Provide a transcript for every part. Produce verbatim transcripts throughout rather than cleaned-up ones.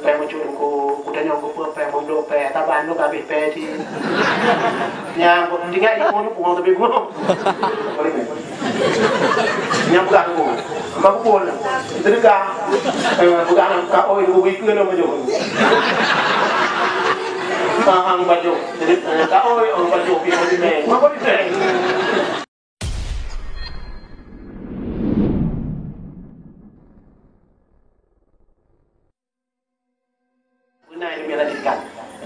Pèng meucuk ku, ku tanyong ku peue pèng, meubloe pèng, saban lôn ka abéh pèng cit. Nyang ku tinggai di ku, ku mau teubit ku. Nyang peugah ku, ka ku pun. Teudeukah. Eh, peugah nang ka oi ku bri keu lôn bajôh. Ah, ang bajôh. Jadi, eh, ka oi, ang bajôh pi mau di mèng. Mau di mèng. Beuna ilmu yang dilanjutkan.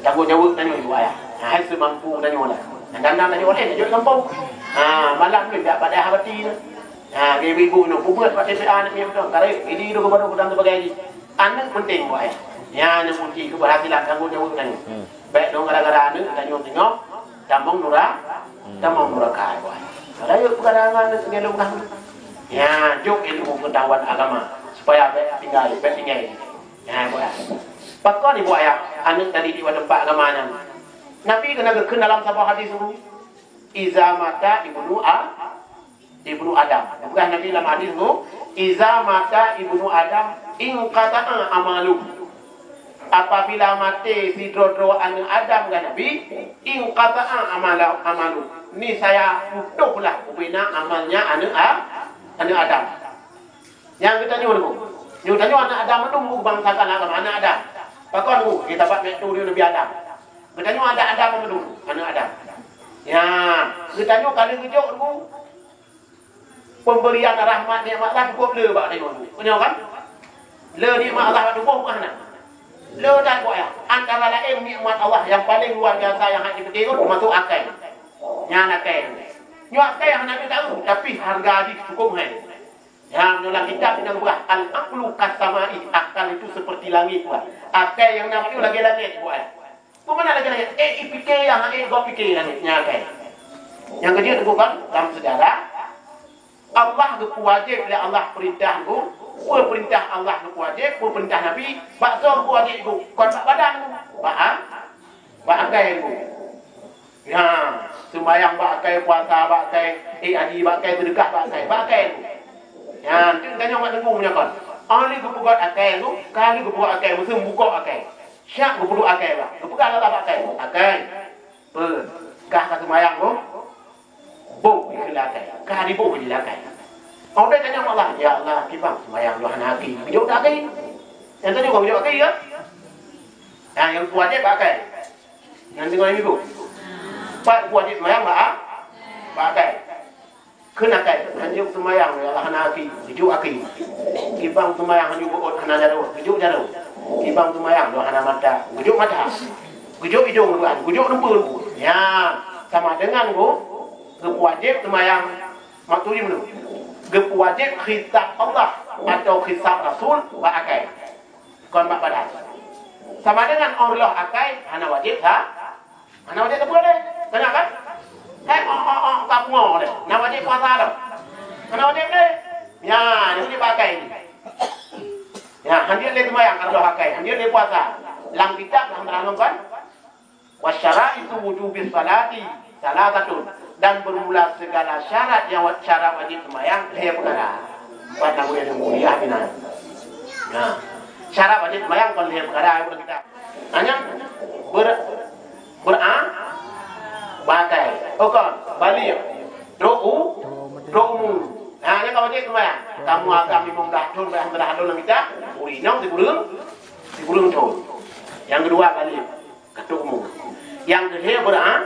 Tanggong jaweueb tanyoe ibu ayah. Ha, hai seumampu tanyoe lah. Nyang ganda tanyoe laén, tanyoe di gampông. Ha, malam ni dak pada hati tu. Ha, ibu-ibu nyoe peubuet bak T P A aneuk miet tu. Karena ini tu kepada dan sebagainya. Aneuk penting buat ayah. Ya, aneuk kunci keberhasilan tanggong jaweueb tanyoe. Hmm. Baik dong gara-gara aneuk tanyoe tengok, tamong nura, tamong nuraka buat ayah. Ada yuk perkara aneuk ngelung dah. Ya, jok ilmu pengetahuan agama supaya baik tinggal, baik tinggal. Nyan, buet ayah. Pakon ibu ayah, aneuk tadi di teumpat agama nyan. Nabi keuneuk geukheun dalam saboh hadis tu, "Iza mata ibnu A-, ibnu Adam." Bukan Nabi dalam hadis tu, "Iza mata ibnu Adam, inqata'a amalu." Apabila maté sidroe-droe aneuk Adam, kheun Nabi, "Inqata'a amala-, amalu." Niscaya putôhlah bubena amalnya aneuk A-, aneuk Adam. Nyang geutanyoe nyoe, nyoe tanyoe aneuk Adam mandum, bangsa kana agama aneuk Adam. Pakon nyoe, kita bak miet tu Nabi Adam. Geutanyoe aneuk Adam mandum, aneuk Adam. Ya, geutanyoe ka lheueh geujok nyoe, pemberian rahmat nikmat Allah cukup le bak tanyoe nyoe. Nyoe kan? Le nikmat Allah bak tuboh bukan na. Le dan buaya. Antara lain nikmat Allah yang paling luar biasa yang hana dipeutikot, termasuk akai. Nyan akai. Nyoe akai hana teudaru, tapi harga jih cukup hai. Ya, meunyoe lam kitab nyang buah, "Al-aqlu kassamai", akal itu seperti langit buah. Akai nyang na nyoe lagèe langit buah. Peue makna lagèe langit? Eh, ipike nyang, eh, gob pike langit nyan akai. Nyang keujeuet bukan dalam sejarah, Allah geupeuwajéb lé Allah peurintah tu, peue peurintah Allah geupeuwajéb, peue peurintah Nabi, bak soe geupeuwajéb tu, kon bak badan tu, bak a-, bak akai tu. Ya, sumbayang bak akai, puasa bak akai, eh, haji bak akai, seudeukah bak akai, bak akai tu. Ya, tu tanyong mak teungku meunyoe kon. Ahli geupeugöt akai tu, ka lheueh geupeugöt akai, meuseu bukok akai. Siap geupeuduk akai bak. Geupeugah lala bak akai. Akai. Peue? Kah ka sumbayang tu? Boh ikheun akai. Ka diboh di akai. Oh, dia tanyong Allah, "Ya Allah, kibang sumbayang lôn hana akai." Bijok tak akai? Nyang tadi kau bijok akai ke? Nah, nyang kuat je bak akai. Nyang tengok ibu. Pat kuat je sumbayang bak a-, bak akai. Kheun akai, hanjeuet sumbayang, ya Allah, hana akai. Bijok akai. Kibang sumbayang hanjeuet beuôt hana jaroe. Bijok jaroe. Kibang sumbayang lôn hana mata. Bijok mata. Bijok idong dua, bijok rumpun. Ya, sama dengan ku, geupeujép sumbayang. Maksudnya mana? Geupeujép khitab Allah atau khitab Rasul bak akai. Kon bak badan. Sama dengan óh lheueh akai hana wajéb sa-, hana wajéb sapeue lé. Banyak kan? Hai, oh, oh, oh, ka pungo lé. Hana wajéb puasa dah. Hana wajéb lé. Ya, ini wajéb bak akai ni. Ya, hanjeuet lé seumayang óh lheueh akai, hanjeuet lé puasa. Lam kitab lam terang kan? "Wa syaraitu wujubi shalati salasatun," dan bermula segala syarat yang wa-, syarat wajib sembahyang lhèe peukara. Empat lagu yang mulia bina. Nah, syarat wajib sembahyang kon lhèe peukara, udah kita. Hanya ber-, ber-, a-, bak akai. Oh, kon, baligh. Trok u-, trok umur. Nah, nyan ka wajib sembahyang. Kamoe agam limong belas thôn, belas belas thôn lam kita, ureueng inong sikureueng, sikureueng thôn. Yang kedua baligh. Ka trok umur. Nyang keu lhèe beureu'ah,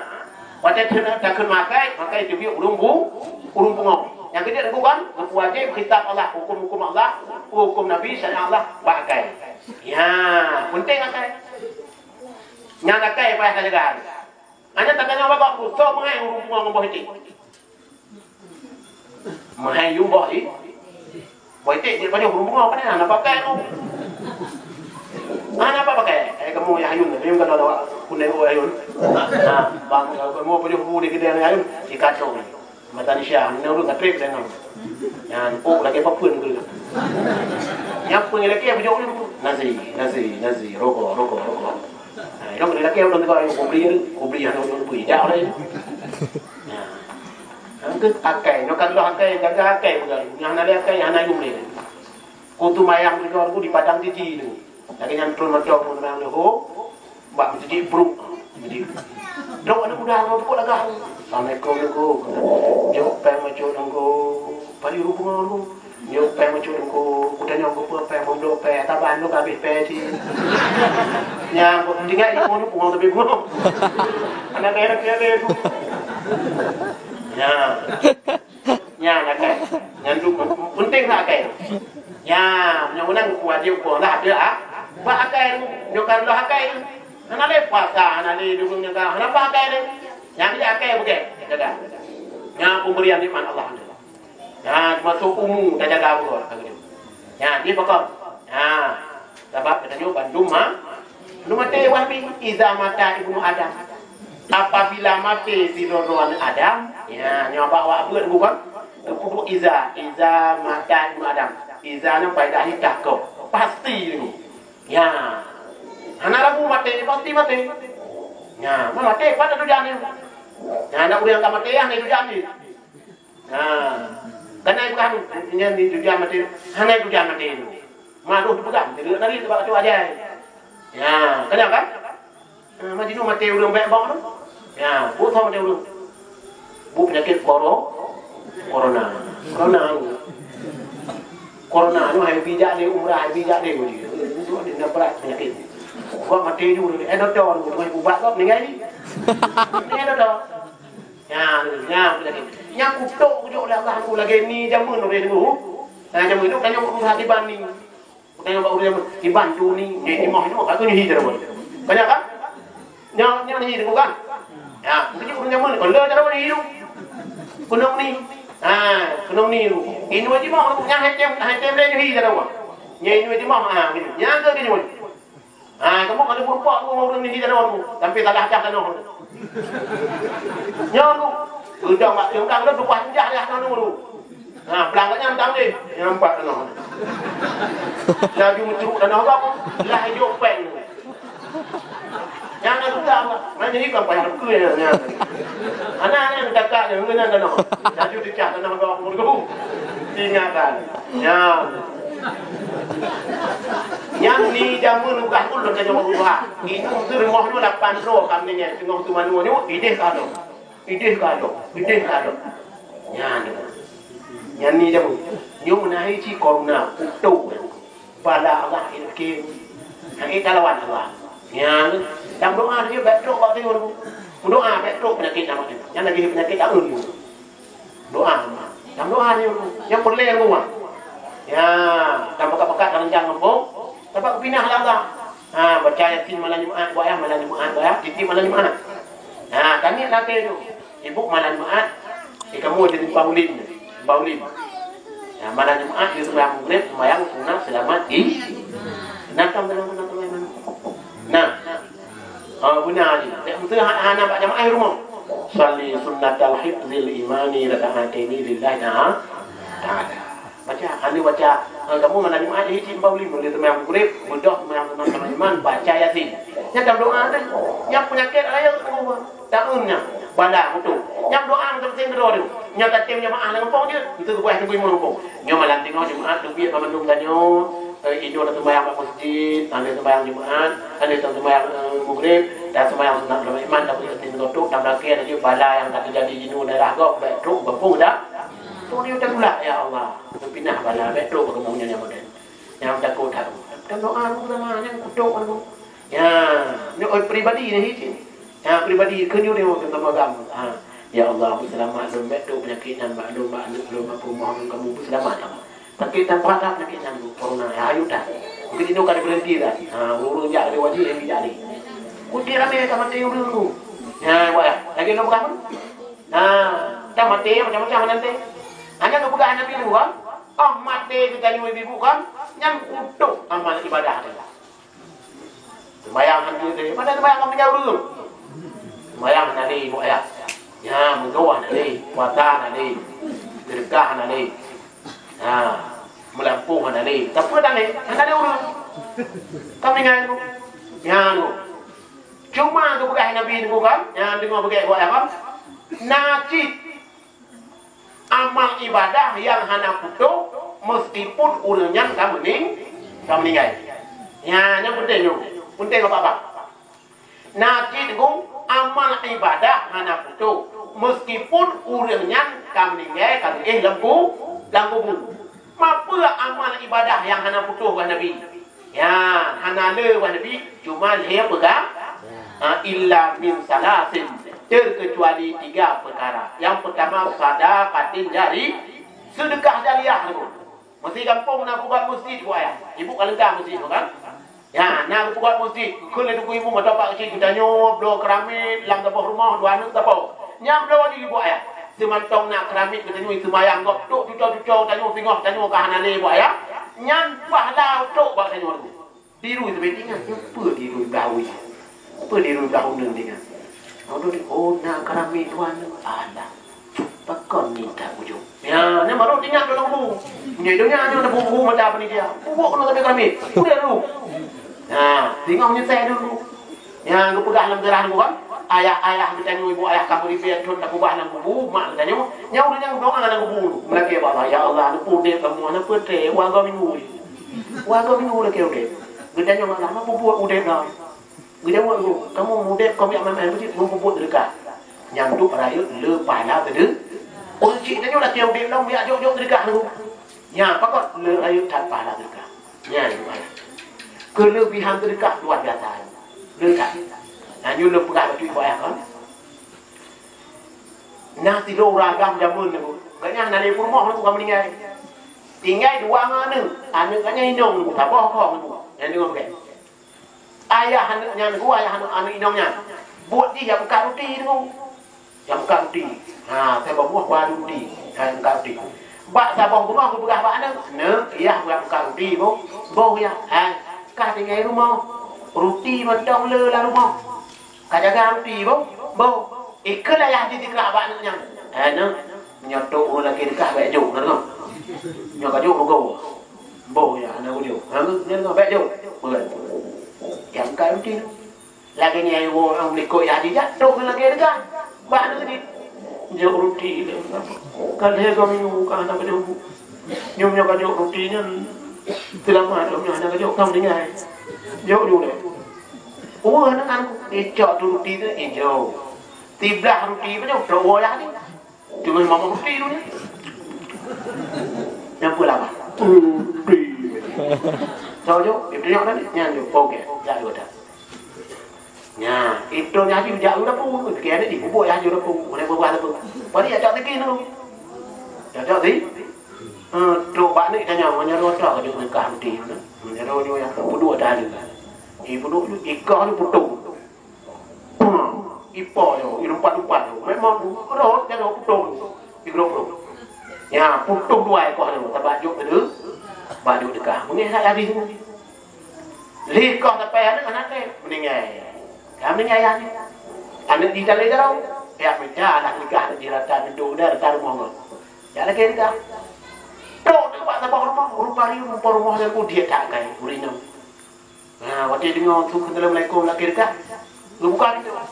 watèe takheun makai, makai teubiet ureueng bu-, ureueng pungo. Nyang keu jeuet bukan, geupeujép khitab Allah, huköm-huköm Allah, huköm Nabi, syariat Allah, bak akai. Ya, peunteng akai. Nyan akai payah tajaga. Hanya tatanyong bak gob, soe meuhai ureueng pungo ngon boh iték? Meuhai yum boh i-, boh iték jeuet pajoh ureueng pungo, pane hana pakai tu. Hana pakai. Eh, kamoe yah ayun, ayun kan ada kunai oh ayun. Ha, bang, kamoe pajoh bu di kedai ayun, di kantong. Mata ni syah, ni ureueng ka trép dengan. Nyan, oh, lagèe papeuen tu. Nyan peue lagèe pajoh ni? Nasi, nasi, nasi, rokok, rokok, rokok. Ha, ilong keuneuk lakèe ulôn teuka, "Ayo, kubri, kubri, hana ulôn bri." Jak ulôn. Ha. Nyan keuh akai, nyoe ka lheueh akai, gagah akai peugah. Nyang hana lé akai, hana yum lé. Ku teumayang teuka ku di padang jiji tu. Lagèe nyan trôn mantong ureueng leuho bak meuseujid brok. Jadi, trok aneuk muda ngon peuet lagah. "Assalamualaikum, Teungku." "Jok péng meucok, Teungku." "Padum ureueng pungo, Teungku?" "Jok péng meucok, Teungku." "Kutanyong keupeue péng, meubloe péng, atawa ban lôn ka abéh péng cit." Nyan, tinggai di pungo, pungo tapi pungo. Aneuk bèe, aneuk bèe tu. Nyan. Nyan akai. Nyan tu peunteng lah akai. Nyan, nyang meunan wajéb pulang lah, ada, ah. Bak akai tu, nyoe ka lheueh akai tu. Hana lé puasa, hana lé dukung nyoe ka, hana bak akai tu. Nyan dia akai bukan, jaga. Nyan pemberian nikmat Allah tu. Nyan, termasuk umu, tajaga buka. Nyan, dia pakon. Nyan. Sabab geutanyoe bandum ma-, bandum maté wahbi. Iza mata ibnu Adam. Apabila maté sidroe-droe aneuk Adam, ya, nyoe bak awak beuet bukan? Teupeubuet iza, iza mata ibnu Adam. Iza nyan faedah hikah kok. Pasti nyoe. Ya. Hana ragu maté, pasti maté. Ya, maté pada tujuan nyoe. Ya, aneuk ureueng ka maté, ya, hana tujuan nyoe. Ha. Kan ai bukan nyan di tujuan maté, hana tujuan maté nyoe. Maroh teupeugah, jadi nari sebab tu ajai. Ya, kan ya kan? Ha, majinu maté ureueng bèk bok tu. Ya, bu tho maté ureueng. Bu penyakit koro-, corona. Corona tu. Corona tu hai bijak deh umrah, hai bijak deh uji. Itu dia nak berat penyakit. Buat maté dulu, eh, doktor tu, tu ubat kau meninggal ni. Meninggal doktor. Nyan, nyan penyakit. Nyan kutok kujok lé Allah ku lagèe ni jameun ureueng tu. Nah, jameun tu kan nyang ureueng hati bani. Bukan nyang ureueng jameun. Iban tu ni, ni, ni moh ni, moh. Aku ni hidar pun. Banyak kan? Nyan, nyan ni tu kan? Ya, mungkin ureueng jameun. Kalau cara ni hidup. Kunong ni. Ha, kunong ni tu. Ini wajib moh, nyan hai tem, hai tem lé ni hidar pun. Nyan ini wajib moh, ha, gitu. Nyan ke ni wajib. Ha, kamoe ka lheueh meurumpok tu ngon ureueng nyan di tanoh tu, sampai salah cah tanoh tu. Nyoe tu, udang mak tiong kang tu, tumpah tujah dah tanoh tu. Ha, peulangkat nyan tang deh, nyan nampak tanoh tu. Laju meucuruk tanoh tu, lah ijok pèng tu. Nyan ka susah, Mak. Nyan jadi kan payah rukui nyan, nyan. Anak nyan kakak nyan, nyan tanoh. Laju teucah tanoh tu, aku tu. Tinggalkan. Nyan. Nyan ni jameun ubah ulôn ka nyoe ubah. Inong teurimong nyoe lapan droe ka meuninggai teungoh teumanoe nyoe, ideh ka lom. Ideh ka lom. Ideh ka lom. Nyan. Nyan ni jameun. Nyoe meunahi cit corona, utok. Bala Allah ilkem. Hai talawan Allah. Nyan. Dan doa dia bèk trok bak timun. Doa bèk trok penyakit nama. Nyan lagi penyakit daun. Doa. Dalam doa ni, nyang peureulèe rumoh. Ya, dan pakat-pakat dalam jang leumpung, dapat pinah lam doa. Ha, baca Yasin malam Jumaat, buat ayah malam Jumaat, buat ayah, tiep malam Jumaat. Ha, taniet lakèe tu. Ibu malam Jumaat, di kamu jadi Pauline, Pauline. Ya, malam Jumaat dia sembahyang maghrib, sembahyang sunat selamat i-, sunat, sunat, sunat, sunat. Nah, oh, beuna ni. Dak meusti ha-, hana bak jamaah rumoh. Shalli sunnatal hifzil imani raka'ataini lillahi ta'a-, ta'ala. Baca, anu baca, eh, kamu mana Jumaat ni cit bau lima dia sembahyang maghrib, beudôh sembahyang sunat sama imam, baca Yasin. Nyan dalam doa tu. Nyang penyakit raya tu. Taun nyan, bala beutôi. Nyang doa meuteumeusen keudroe tu. Nyang tatem jamaah lam gampông jeuet, itu geuboh teubiet meurumpok. Nyoe malam teungoh Jumaat, teubiet banmandum tanyoe, eh, inong taseumbahyang bak masjid, hana seumbahyang Jumaat, hana seumbahyang, eh, Maghrib, dan seumbahyang sunat beurjamaah, tapi hati meututup dan meulakée laju bala nyang ka teujadi jinoe daerah gob, bèk trok gampông dah. Tu dia teulah, ya Allah, pinah bala, bèk trok gampông nyoe nyang modern. Nyang takot that. Dan doa ulama nyang kutok anu. Ya, nyoe pribadi ni hiti. Ya, pribadi keu nyoe dewa keu agam. Ha. Ya Allah, beuseulamat lôn, bèk trok peunyakét nyan bak lôn, bak aneuk lôn, bak peurumoh lôn, kamoe beuseulamat. Sakét dan berat that peunyakét nyan, corona. Ya, ayo dah. Mungkin inong ka diberhenti dah. Ha, ureueng jak lé wajib, yang bijak lé. Kutik ramé ka maté ureueng tu. Ya, buat ya. Lagi lôn peugah. Nah, dah maté macam-macam nanti. Hanya keu peugah Nabi tu kan. Oh, maté geutanyoe ibu kan. Nyan kutok amal ibadah teuh. Seumayang hana lé, pada seumayang ka meujauh ureueng. Seumayang hana lé, ibu ayah. Nya, meudoa hana lé, puasa hana lé, sedekah hana lé. Ha, meulampôh hana lé. Tapi hana lé, hana lé ureueng. Ka meuninggai tu. Nya tu. Cuma geupeugah Nabi tu kan, nya deungoe beugèt buat ayah kan. Na cit amal ibadah nyang hana putôh, meskipun ureueng nyan ka meuning-, ka meuninggai. Nyan, nyan peunteng nyoe. Peunteng apa-apa. Na cit gu amal ibadah hana putôh, meuskipun ureuëng nyan ka meuninggai ka geuéh lam ku-, lam kubu. Ma peue amal ibadah nyang hana putôh, wahai Nabi? Nyan, hana le, wahai Nabi, cuma lhée peugah, ha, illa min salasin, terkecuali tiga perkara. Yang pertama, sadaqatin jari, sedekah jariah tu. Meusi gampông na kubat meuseujid, ibu ayah. Ibu ka leungkab meuseujid tu kan? Ya, na kubat meuseujid. Keu lé duku ibu mata pak keucil geutanyoe bloe keramik lam saboh rumoh dua aneuk saboh. Nyang bloe di ibu ayah. Seumantong na keramik geutanyoe seumayang gob tok cuco-cuco tanyoe singoh tanyoe ka hana lé ibu ayah. Nyan pahala tok bak tanyoe tu. Diru sabe tingat, peue diru blah uya? Peue diru blah uneun tingat? Lalu di, oh, na keramik tuan. Alah. Pakon ni tak ujong. Ya, ni baru tingat dalam kubu. Ni dunia ni ada buku mata panitia. Buku kena sampai keramik. Udah dulu. Nah, tinggal menyesal dulu. Nyang geupeugah lam sejarah nyoe kan, ayah-ayah geutanyoe, ibu ayah kamoe ribèe thon takubah lam kubu, mak geutanyoe, nyan ureueng nyang doa lam kubu. Meulakèe bak Allah, "Ya Allah, neupeuudép kamoe, neupeuudép, warga minggu." Warga minggu lakèe udép. Geutanyoe, "Allah, neupeubuet udép lom." Geujaweueb geuh, "Kamoe udép, kamoe jak maén-maén, meupeubuet seudeukah." Nyan tu rayeuk le pahala teudeuk. Ureueng chik tanyoe lakèe udép lom, jak jok-jok seudeukah nyoe. Nyan, pakon le rayeuk that pahala seudeukah. Nyan, keuleubihan seudeukah luar biasa. Leucah. Nah, nyoe lôn peugah bak ibu ayah kon. Nah, sidroe ureueng agam jameun nyoe. Gobnyan hana lé peurumoh nyoe ka meuninggai. Tinggai dua ngon aneuk. Aneuk gobnyan inong nyoe, saboh kong nyoe. Nyang deungoe bukon? Ayah aneuk nyan nyoe, ayah aneuk, aneuk inong nyan. Buet jih jak buka ruti nyoe. Jak buka ruti. Ha, saboh buah baru ruti. Ha, buka ruti. Bak saboh beungoh geupeugah bak aneuk, "Neuk, yah buka, buka ruti, boh. Boh yah. Ha, ka tinggai rumoh. Ruti mantong le lam rumoh. Ka jaga ruti, boh. Boh." Ikheun ayah jih teuka bak aneuk nyan. "Eh, neuk, nyoe tok ureueng lakèe deukah bèk jok, na deungoe? Nyoe ka jok rugoe. Boh yah, hana kujok. Ha, nyan deungoe, bèk jok." Peue? Jak buka ruti. Lagèe nyan, woe, ureueng likot yah jijak, trok ngon lagèe teuka. Bak aneuk jih. Jok ruti, ka lhèe goe minggu ka hana kajok. Nyoe, nyoe kajok ruti nyan, seulamat lom nyoe hana kajok, ka meuninggai. Jok ju lé. Woe, aneuk, aneuk, icok tu ruti tu, ijok. Siblah ruti, pajok, trok woe yah jih. Teungoh mamah ruti tu nyan. Nyang peue lama? Ruti. Tahu jok, itu nyok tadi, nyan jok. Oke, jak jok dah. Nyan, itu nyan jih jak u dapur. Kaya ni, dipupuk jak u dapur. Boleh buat apa? Paling jak cak tiki tu. Jak cak tiki. Eh, trok bak ni tanya, meunyoe roh tak jok nikah ruti tu. Meunyoe roh nyoe nyang peuduek dah ni. Ipeuduek tu, ikah ni putong. Ipo nyoe, ilumpat-lumpat nyoe. Memang rot jaroe putôh. Igrok-grok. Ya, putôh dua ekor nyoe. Tabajok teuh. Bajok deukah. Meunyoe hana jadi nyoe. Lheuh koh sampai aneuk hana trép. Meuninggai. Ya, meuninggai ayah nyoe. Aneuk jih talé jaroe. Ya, mita aneuk nikah aneuk jih rata gedung dah, rata rumoh ngon. Ya, lagèe deukah. Trok deuk bak saboh rumoh. Rupa-rupa rumoh nyan ku diet that kai. Ureueng nyoe. Nah, watèe deungoe su kheun assalamualaikum lakèe deukah, geubuka pintoe.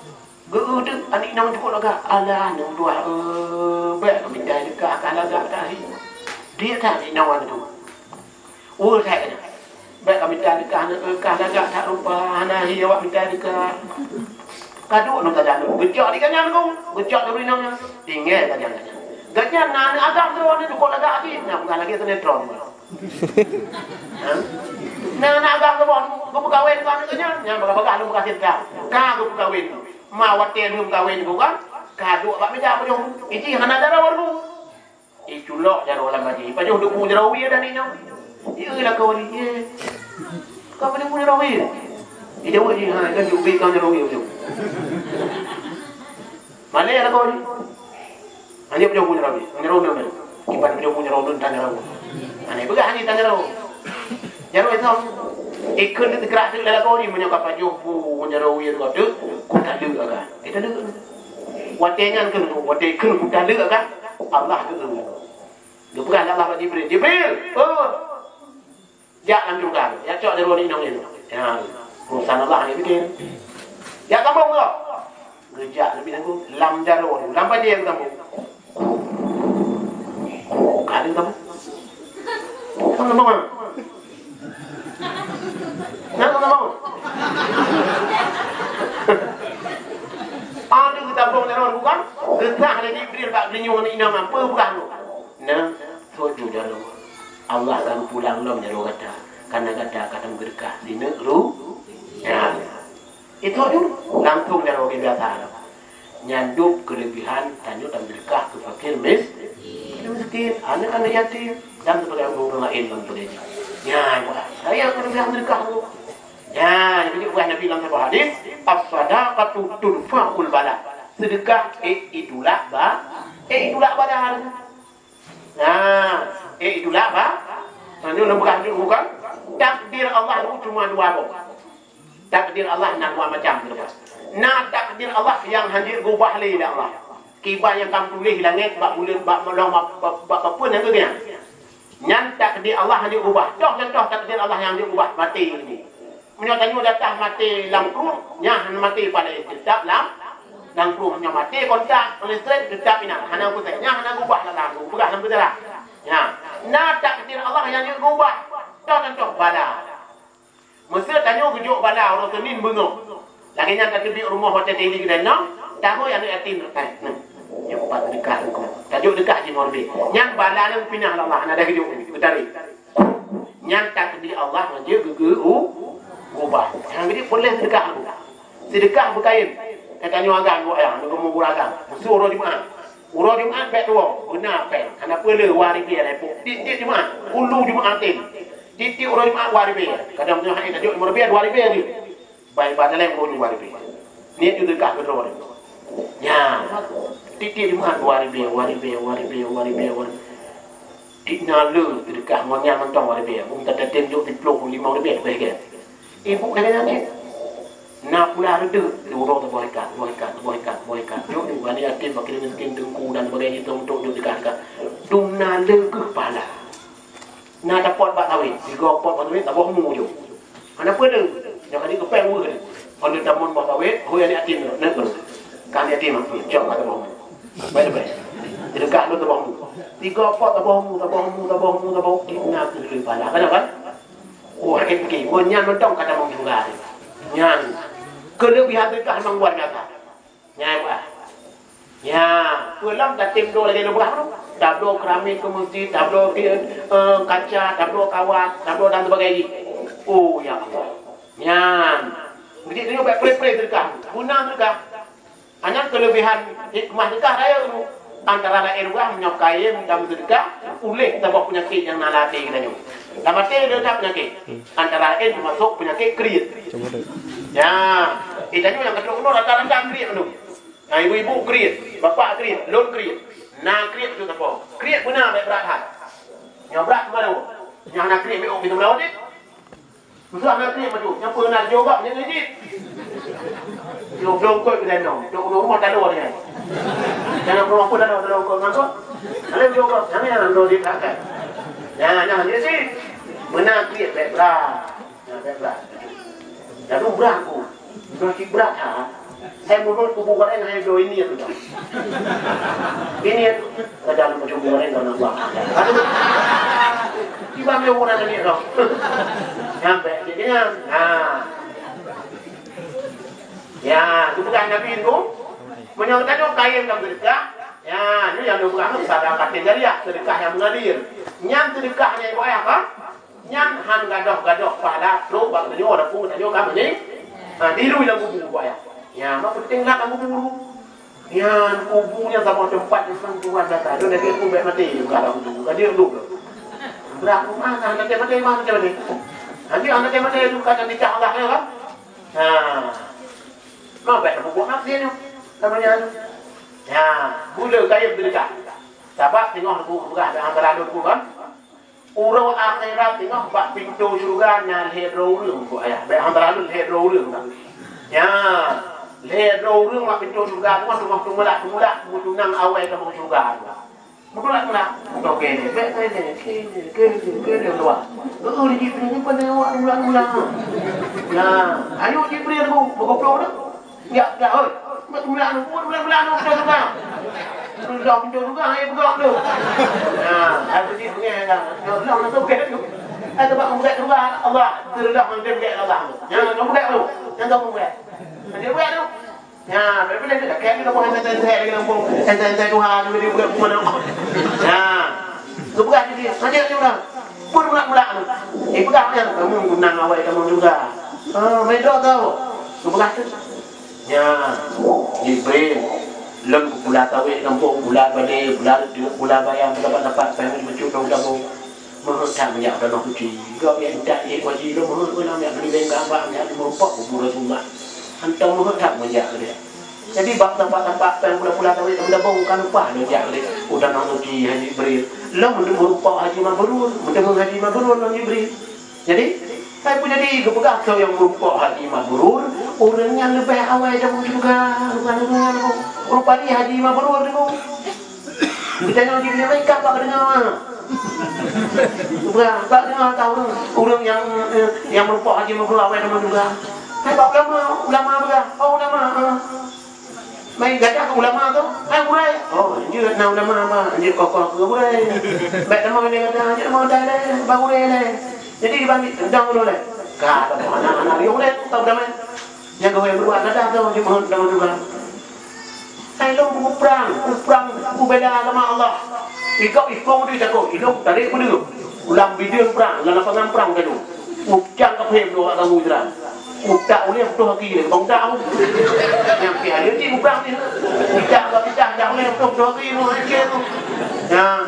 Geu-eu teuk aneuk inong cukôp lagak. "Alah, aneuk tuha, eh, bèk ka mita deukah, ka lagak tahi." Dia that aneuk inong tu. Weueh that nyan. "Bèk ka mita deukah, aneuk, eh, ka lagak that rupa, hana hi awak mita deukah." Ka duek ngon tajak nyoe. Geucok di gobnyan tu. Geucok di ureueng inong nyan. Tinggai tajak nyan. Gobnyan na aneuk agam tu, aneuk cukôp lagak jih. Nah, bukan lagi sinetron. Ha? Nah, na agam geuboh, geupeukawén keu aneuk geuh nyan, nyan bagah-bagah lôn peugah seudeukah. Ka geupeukawén. Ma watèe lôn peukawén geuh kan, ka duek bak meuja beudoh. Iji hana jaroe lôn. Iculok jaroe lam bajèe. Ipajoh deungon jaroe wie dan inong. Ieu lakoe ni, ye. Ka pajoh deungon jaroe wie. Ijaweueb jih, ha, kan juk bit kan jaroe wie. Malèe lakoe jih. Hana pajoh bu jaroe. Jaroe nyan. Kiban pajoh bu jaroe nyan tan jaroe. Hana peugah hana tan jaroe. Jaroe itu. Ikheun teugerak teuk lé lakoe jih meunyoe ka pajoh bu jaroe itu teuk, ku taleuek agak. Eh, taleuek. Watèe nyan kheun, watèe kheun ku taleuek agak, Allah geu-eu. Geupeugah lé Allah bak Jibril, "Jibril, oh, jak lam syeuruga, jak cok jaroe inong nyan." Ya, urusan Allah ni bikin. Jak sambông ke? Geujak leubeh nanggung lam jaroe, lam bajèe sambông. Ka ada sambông. Sambông, sambông, ah. Nyan sama. Ada geutabong jaroe bukan? Geusah lé Jibril bak geulinyueng aneuk inong, apa peugah tu? Nah, soe ju jaroe. Allah akan pulang lom jaroe gata. Karena gata ka tameudeukah sineuk ru-, ya. Itu ju langsung jaroe biasa. Nyan dum keulebihan tanyoe tameudeukah keu fakir mis-, miskin, aneuk-aneuk yatim, dan sebagai ureueng laén lam gereja. Nyan, saya keulebihan sedekah tu. Nyan, jadi buah Nabi lam saboh hadis, "As-sadaqatu tudfa'ul bala." Sedekah, eh, itulak ba-, eh, itulak bala. Nah, eh, itulak ba-, tanyoe lam beurah bukan? Takdir Allah tu cuma dua boh. Takdir Allah na dua macam, teuleubas. Na takdir Allah nyang hana geuubah lé Allah. Kiban nyang ka tuléh langét, bak buleuen, bak meulong, bak, bak, bak peue nyang geuh nyan. Nyan takdir Allah hana geuubah. Toh contoh takdir Allah nyang hana geuubah, maté ini. Meunyoe tanyoe datang maté lam krueng, nyan hana maté pada tetap lam, lam krueng. Meunyoe maté kontak listrik, tetap inan. Hana pusat. Nyan hana geuubah lah lam krueng. Peugah lam sejarah. Nyan. Na takdir Allah nyang hana geuubah. Toh contoh bala. Meusé tanyoe geujok bala uroe Seunin beungoh. Lagèe nyan tateubiet rumoh watèe Daily keudéh nyoe, tahu aneuk yatim. Eh, nah. Nyoe pat deukah huköm. Tajok deukah jinoe leubeh. Nyan bala nyang pinah lé Allah, hana geujok, geutarek. Nyan takdir Allah ngon jeuet geugeu u-, ubah. Nyang geude peureulèe seudeukah tu. Seudeukah beukayém. Ka tanyoe agam, bu ayah, nyoe geumu guragam. Meusé uroe Jumat. Uroe Jumat bèk tuwoe, beuna pèng. Hana peue le, dua ribèe lé pok. Tiep-tiep Jumat, ulu Jumat tem. Tiep-tiep uroe Jumat dua ribèe. Kadang nyoe hai tajok lima ribèe, dua ribèe jeuet. Bai ba dalem uroe Jumat dua ribèe. Niet ju deukah keudroe. Nya. Tiep-tiep Jumat dua ribèe, dua ribèe, dua ribèe, dua ribèe, dua ribèe. Di na le teudeukah ngon nyan mantong dua ribèe. Bung teutetem jok siplôh, limong ribèe, bèh gèt. Ibu lagèe nyan cit. Na pula reudeuh, di uroe teuboh ikat, boh ikat, boh ikat, boh ikat. Jok di bani yatim, fakir miskin, teungku dan sebagainya, itu untuk jok dekat-dekat. Dum na le keuh pahala. Na tapot bak sawét, tiga pot bak sawét, taboh mu jok. Hana peue le, nyang kadi keupeng weuh le. Kalau tamon bak sawét, hôi aneuk yatim tu, neuk tu. Kan yatim, cok ka taboh mu. Baik, baik. Jadi kah tu taboh mu. Tiga pot taboh mu, taboh mu, taboh mu, taboh mu. Di na keuh le pahala. Kenapa? Oh, rakyat pike. Oh, nyan mantong ka tamong syeuruga. Nyan. Keulebihan teuka memang luar biasa. Nyan, bah. Ya, peue lom tatem do lagèe lôn peugah tu. Tabloe keramik keu meuseujid, tabloe, eh, kaca, tabloe kawat, tabloe dan sebagainya. Oh, ya Allah. Nyan. Jadi, tanyoe bèk preh-preh seudeukah. Guna seudeukah. Hanya keulebihan hikmah seudeukah rayeuk tu. Antara laén, bah, meunyoe kayém dan seudeukah, uléh saboh peunyakét nyang na lam até geutanyoe. Lam até le that peunyakét. Antara laén teumasok peunyakét kriet. Ya, eh, tanyoe nyang ka trok keunoe rata-rata kriet tu. Nah, ibu-ibu kriet, bapak kriet, lôn kriet. Na kriet tu sapo? Kriet beuna bèk brat that. Nyoe brat keumaru. Nyoe hana kriet bèk ôk pintoe meurawat deh. Meusuah na kriet maju. Nyoe peue na jaweueb nyan jih. Nyoe blong kot keu danau. Dok rumoh talo nyan. Jangan rumoh pun talo, talo kot ngon kot. Lalu jaweueb, jangan yang lo di belakang. Nah, nah, dia sih. Beuna kriet bèk brat. Nah, bèk brat. Lalu brat ku. Brat cit brat ha. Hai mulut kubu goreng hai do ini tu dah. Ini tu. Kadang kubu goreng kan apa. Aduh. Tiba dia orang tadi tu. Sampai dia kenyang. Ha. Ya, tu bukan Nabi tu. Meunyoe tanyoe kayém lam seudeukah, ya, nyoe nyang lôn peugah nyoe sadaqah jariyah, seudeukah nyang meungalir. Nyan seudeukah nyang ibu ayah, kan? Nyan han gadôh-gadôh pahala trok bak geutanyoe, walaupun geutanyoe ka meuni-, ha, dilui lam kubu, ibu ayah. Ya, mak peunteng that lam kubu. Nyan kubu nyan saboh teumpat nyang sang Tuhan gata. Lôn lagèe peue bèk maté, buka lam kubu. Ka jeuet dulu. Brat rumah, nah, maté-maté, mah maté-maté. Nanti aneuk maté tu ka nicah Allah, ya, kan? Ha. Ka bèk tapeubuet maksiat nyoe. Sama nyan. Ya, gula kayém seudeukah. Sabab teungoh neupeugah lam antara lôn kan. Uroe akhirat teungoh bak pintoe syeuruga na lhèe droe ureueng, bu ayah. Bèk antara lôn lhèe droe ureueng kan. Ya, lhèe droe ureueng bak pintoe syeuruga teungoh, teungoh teumulak-teumulak, meutunang awai tamong syeuruga. Beutôi lah, beutôi lah. Oke, ni. Bèk, bèk, bèk. Oke, oke, oke, oke, oke, luar. Oh, di Jibril ni pandai awak ulang-ulang. Nah, ayo Jibril tu, bergoblok tu. Ya, ya, oi. Buat ulang tu, buat ulang-ulang tu, betul juga. Ulang betul juga, ayo bergerak tu. Nah, aku ni pengen dah. Ulang tu, oke tu. Hai, teuma meubeuet keuluwa, Allah, teureudong ngon meubeuet Allah. Nyan, meubeuet tu. Nyan, meubeuet. Nanti meubeuet tu. Nyan, tapi lagi dah, kayak ni, kampung, ente, ente, lagi kampung. Ente, ente, Tuhan, juga dia bukan mana. Nyan. Geupeugah jadi, "Raja ni orang." Pun mulak-mulak tu. Eh, peugah nyan, "Kamu tunang awai kamu juga." Ah, main dok tau. Geupeugah tu. Nyan, Jibril. Lôn pula tawét kampung, pula balé, pula reuteuek, pula bayang, pula dapat-dapat, pengen bacut dong-dong. Meuheuet that meujak u Tanoh Suci. Gobnyan that ék haji lom meuheuet keunan meujak keulileng Ka'bah, meujak meurumpok kubu Rasulullah. Hantom meuheuet that meujak keudeh. Jadi bak tampat-tampat péng pula-pula tawét lam dabong ka lumpah lôn jak keudeh u Tanoh Suci Haji Jibril. Lom untuk meurumpok Haji Mabrur, meuteumé Haji Mabrur lom Jibril. Jadi, hai peue jadi geupeugah soe nyang meurumpok Haji Mabrur, ureuëng nyan leubeh awai lam syeuruga, bukan ureuëng nyan. Rupajih Haji Mabrur tu. Geutanyoe di dunia mereka bak deungoe. Bak, bak deungoe tahu ureuëng nyang, eh, nyang meurumpok Haji Mabrur awai deungon juga. Hai bak ulama, ulama beulah. Oh, ulama, eh. Mai gata keu ulama tu, hai gurée. Oh, jeuet na ulama apa? Jeuet kokoh keu gurée. Baik teman dia kata, jeuet mau dah leh, bak gurée leh. Jadi dibagi dong dulu leh. Ka, anak-anak dia gurée, tahu dah mai. Nyang geuhôi meuruak gata tu, jeuet mau deungon juga. Hai lôn kuprang, kuprang kubela agama Allah. Ikok ikong di jago, ilong tarék peudeuh. Lam bideung prang, lam lapangan prang gado. Ucang ka phem dua ganggu Israel. Utak uleh putôh aki lé, bang utak aku. Nyang pih ada di kuprang ni. Utak ka picah, dah uleh putôh, putôh aki, mau aki tu. Nah.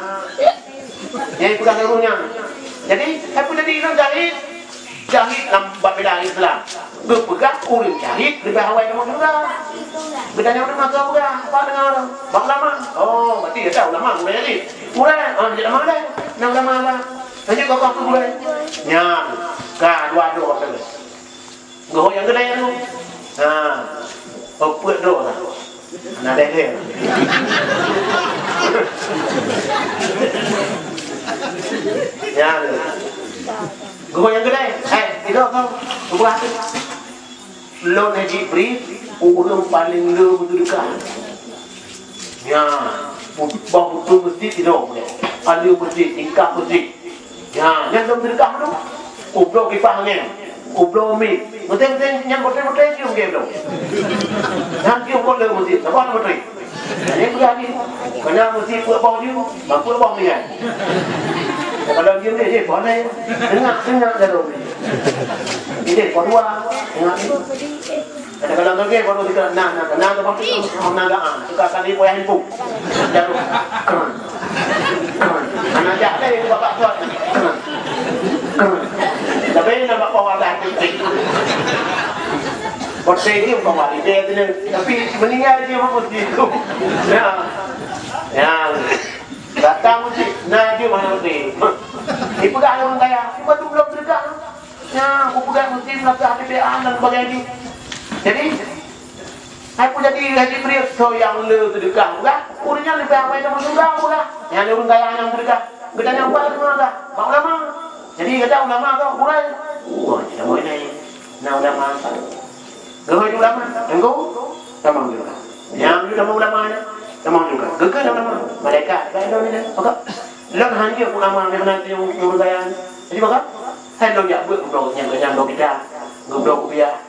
Nyang peugah guru nyan. Jadi, apa jadi ingat jahit? Jahit lam bak bela Islam. Geupeugah ureuëng jahit leubeh awai deungon syeuruga. Geutanyoe ureuëng masa peugah, apa deungoe? Bak ulama. Oh, berarti ya ulama gurée jadi. Gurée, ah, jadi ulama deh. Nah, ulama apa? Lanjut kau kau gurée. Nyan, ka dua dua tu. Geuhôi nyang keudeh tu. Ha. Oh, peuet droe lah. Hana deh-deh. Ya. Geuhôi nyang keudeh. Eh, tidur kau. Geupeugah tu. Lôn Haji Jibril, ureuëng paleng le beuseudeukah. Ya, boh butoe meuseujid sidroe. Aleue meuseujid, tingkah meuseujid. Ya, nyan lom seudeukah tu. Ubloe kipah angén, ubloe miet. Meuteun-teun nyang botre-botre cium gém tu. Nyan cium boh le meuseujid, saban botre. Nyan peugah jih. Keunan meuseujid peuet boh ju, ban peuet boh meunan. Kalau cium dia, dia boh laén. Tengah-tengah jaroe. Ini kedua, tengah ni. Kadang-kadang lagi baru kita, nah, nah, nah, nah, nah, nah, nah, nah, suka kali payah ibu. Jarum. Keren. Keren. Anak jak deh, bapak kuat. Keren. Keren. Tapi nampak bawah dah titik. Botre ni bukan wali dia tu ni. Tapi meninggal dia pun mesti itu. Ya. Ya. Datang mesti. Nah, dia mana mesti. Dipegang orang kaya. Cuma tu belum sedekah. Nyan, kupeugah meusti meulakah T P A dan sebagainya. Jadi, hai peue jadi Haji Jibril, soe nyang le seudeukah peugah, ureuëng nyan leubeh awai deungon syeuruga peugah. Nyan ureuëng kaya nyang seudeukah. Geutanyoe bak ulama peugah, bak ulama. Jadi, gata ulama kah, gurée? Oh, jadi ulama nyan. Na ulama. Geuhôi ulama, teungku, tamong juga. Nyang tamong ulama nyan, tamong juga. Geukheun ulama, malaikat, ba lôn nyan. Maka, lôn hana ulama nyang na nyang ureuëng kaya. Jadi, maka, hai lôn jak beuet geubloe nyang, nyang bloe kitab, geubloe kupiah.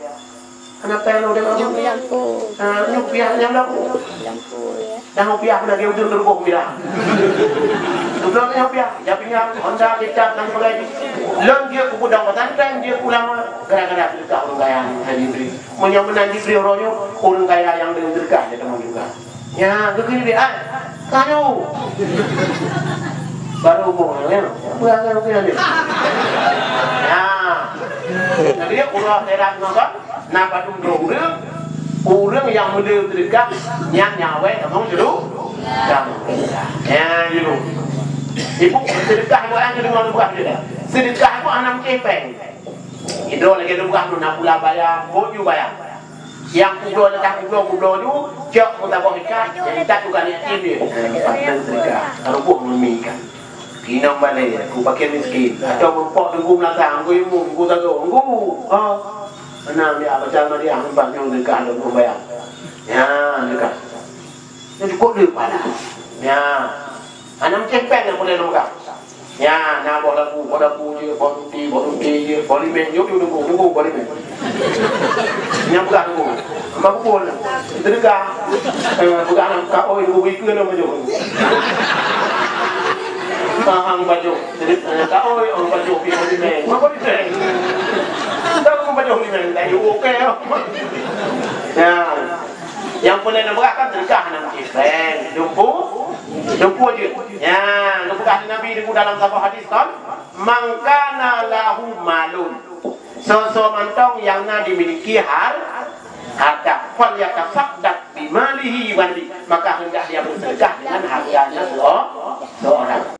Hana tai lôn deungoe. Lampu. Ah, nyoe kupiah nyang lampu. Lampu, ya. Dah kupiah pun lagi ujung teureuboh kupiah. Geubloe nyang kupiah, jak pingan, honda, kitab, dan sebagainya. Lôn jeuet keu peudong pesantren, jeuet keu ulama, gara-gara seudeukah ureuëng kaya nyan, Haji Jibril. Meunyoe meunan Jibril uroe nyoe, ureuëng kaya nyang deungon seudeukah jeuet tamong juga. Nyan, geukheun Jibril, "Ai, tanyoe." Baru umur nyan, ya. Peue nyan, peue nyan. Nyan. Jadi, uroe akhirat nyoe kan, na padum droe ureuëng, ureuëng nyang meuleueh seudeukah, nyan nyang awai tamong julu. Tamong. Nyan julu. Ibu, seudeukah bukan cuma bukan je dah. Seudeukah bukan anak cepeng. Idroe lagée lubah tu na pula bayang, boh ju bayang. Nyang kubloe leukah kubloe, kubloe ju, cok meusaboh ikat, nyang ikat tu ka yatim dia. Empat belas leukah, ruboh meumi ikat. Inong balée, ku pakai miskin. Atau meurumpok teungku meunasah, teungku imum, teungku sagoe, teungku. Ha. Meunan dia baca Mariam, empat nyoe leukah, leukah bayang. Ya, leukah. Nyan cukôp le pahala. Nyan. Hana meucéh péng nyang boleh lôn peugah. Ya, na boh labu, boh labu jeuet, boh ruti, boh ruti jeuet, boh limeng, yuk, yuk, tunggu, tunggu, boh limeng. Nyang peugah tunggu. Mak pukul. Teudeugah. Eh, peugah nang ka oi, tunggu, ikeu nang bajôh. Ah, ang bajôh. Jadi, eh, ka oi, ang bajôh, pi boh limeng. Mak boh limeng. Tahu ang bajôh limeng, tak yuk, okey. Ya. Nyang peureulèe neupeugah kan teudeugah nang cit. Peng, dumpu, dumpu jeuet. Ya, neupeugah lé Nabi di dalam saboh hadis kan, "Man kana lahu malun." Soe-soe mantong nyang na dimiliki har-, harta, "Falyatasaddaq bimalihi wa nafsihi." Maka hendak dia bersedekah dengan hartanya seo-, seorang.